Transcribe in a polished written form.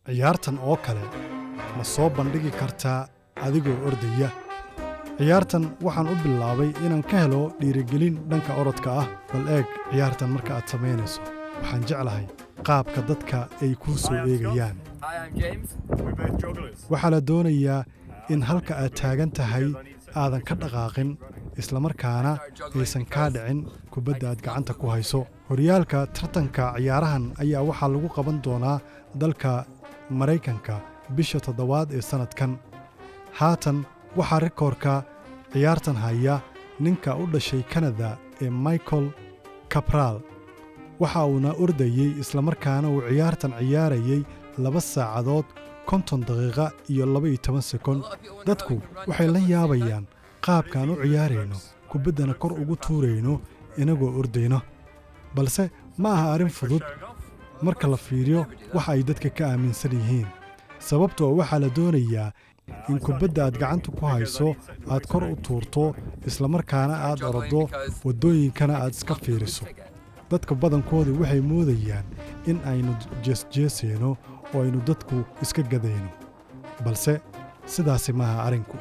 Ciyaartan oo kale ma soo bandhigi kartaa adigoo ordaya? Ciyaartan waxaan u bilaabay inaan ka helo dhiirigelin dhanka orodka ah. Bal eeg, ciyaartan marka aad samaynayso, waxaan jeclahay qaabka dadka ay kuu soo eegayaan. Hi, I'm James. We're both jugglers. Waxaa la doonayaa in halka aad taagan tahay aadan ka dhaqaaqin, islamarkaana aysan kaa dhicin kubadda aad gacanta ku hayso. Horyaalka tartanka ciyaarahan ayaa waxaa lagu qaban doonaa dalka Maraykanka bisha 7aad ee sannadkan. Haatan waxaa rikoorka ciyaartan haya ninka u dhashay Kanada ee Michael Cabral. Waxa uuna ordayey islamarkaana uu ciyaartan ciyaarayey 2 saacadood 50 daqiiqa iyo 12 sekond. Dadku waxay la yaabayaan qaabkaan u ciyaarayno, kubaddana kor ugu tuurayno inagoo ordayno, balse ma aha arrin fudud marka la fiiriyo waxa ay dadka ka aaminsan yihiin, sababtoo waxaa la doonayaa in kubadda aad gacanta ku hayso aad kor u tuurto, islamarkaana aad oroddo, waddooyinkana aad iska fiiriso. Dadka badankoodu waxay moodayaan in aynu jeesjeesayno oo aynu dadku iska gadayno, balse sidaasi maaha arrinku.